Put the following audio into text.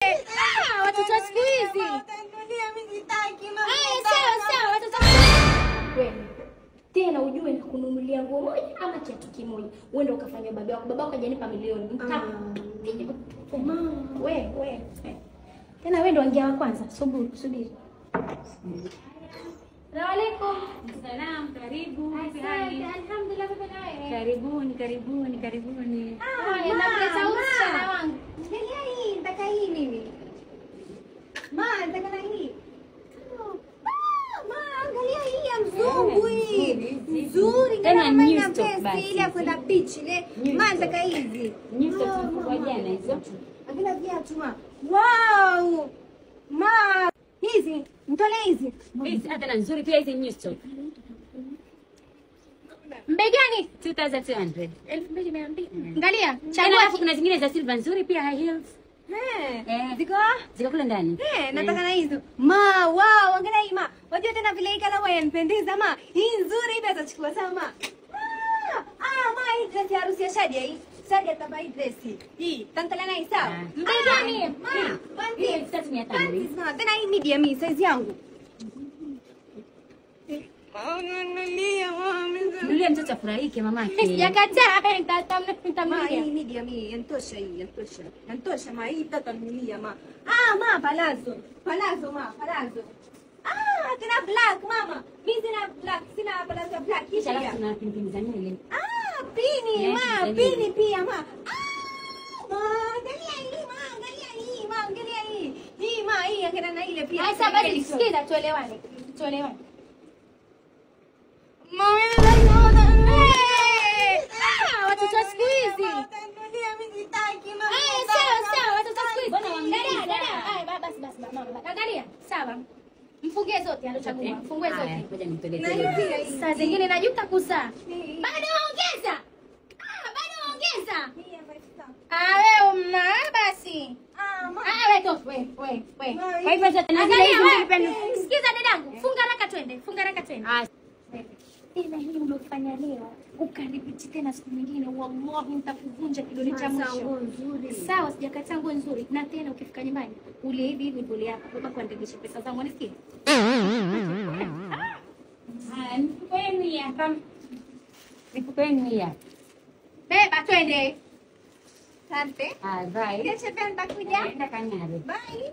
Ah, watoto wa siku hizi. Haya, sawa sawa, watoto. Wewe tena ujue na kununulia nguo moja ama kiatu kimoja. Uende ukafanya baba yako. Baba yako hajanipa milioni. Nitapiga. Wewe wewe. Tena wewe ndo angia wa kwanza. Subiri, subiri. Salamu alaykum. Salam, karibu. Asante. Alhamdulillah, baba na wewe. Karibuni, karibuni, karibuni. Ah, namleta msichana wangu. Angalia hii, nataka hii mimi. Ma, nataka na hii. Ma, angalia hii ya mzungu hii. Nzuri Tena new stock basi. Ile ya kwenda beach ile. Ma, nataka hizi. New stock kwa jana hizo. Angalia viatu ma. Wow! Ma, hizi, mtole hizi. Hizi hata na nzuri pia hizi new stock. Mbei gani? 2200. 2200. Angalia, chagua. Alafu kuna zingine za silver nzuri pia high heels. Eh. Ziko? Ziko kule ndani. Eh, nataka na hizo. Ma, wow, angalia hii ma. Wajua tena vile hii kala yanipendeza ma. Hii nzuri hii atachukua sawa ma. Ah, ma, hii dress ya harusi ya Shadia hii. Shadia atavaa hii dress. Hii, tantala na hii sawa. Mbei gani? Ma, Hii 3500. Ma, tena hii medium hii size yangu. Nunulia mtoto afurahike mamake. Sijakataa, Ma, hii nitamnunulia. medium hii yanitosha hii, yanitosha. Yanitosha ma, hii tatanunulia ma. Ah, ma, palazzo. Palazzo ma, palazzo. Ah, tena black mama. Mimi sina black, sina palazzo black. Hii Alafu pia. tuna pinpin za nywele. Ah, pini Eh, ma, za pini nywele. pia ma. Ah, ma, angalia hii ma, angalia hii ma, angalia hii. Hii ma, hii angalia na ile pia. Sasa basi sikiza, tuelewane. Tuelewane. Ah, watoto wa siku hizi. Haya, sawa sawa, watoto wa siku hizi. Dada, dada, haya basi basi mama. Angalia, sawa. Mfungie zote alochagua. Mfungue zote. Ngoja nimtolee. Saa zingine najuta kuzaa. Bado waongeza. Ah, bado waongeza. Ah, wewe mna basi. Ah, wewe to, wewe wewe wewe. Kwa hivyo zote na zile hizi nilipenda. Sikiza dadangu, funga haraka twende, funga haraka twende. Ah, Tena hii uliofanya leo ukaripiti tena siku nyingine, wallahi nitakuvunja kidole cha mwisho. Sawa, sijakataa nguo nzuri. Na tena ukifika nyumbani ule hivi hivi ule hapa, baba kuandikisha pesa zangu, unisikie? Ah, mifuko yenu hii hapa. Mifuko yenu hii hapa. Beba twende. Asante. Ah, bye. Kesho pia nitakuja. Nenda kang'are. Bye.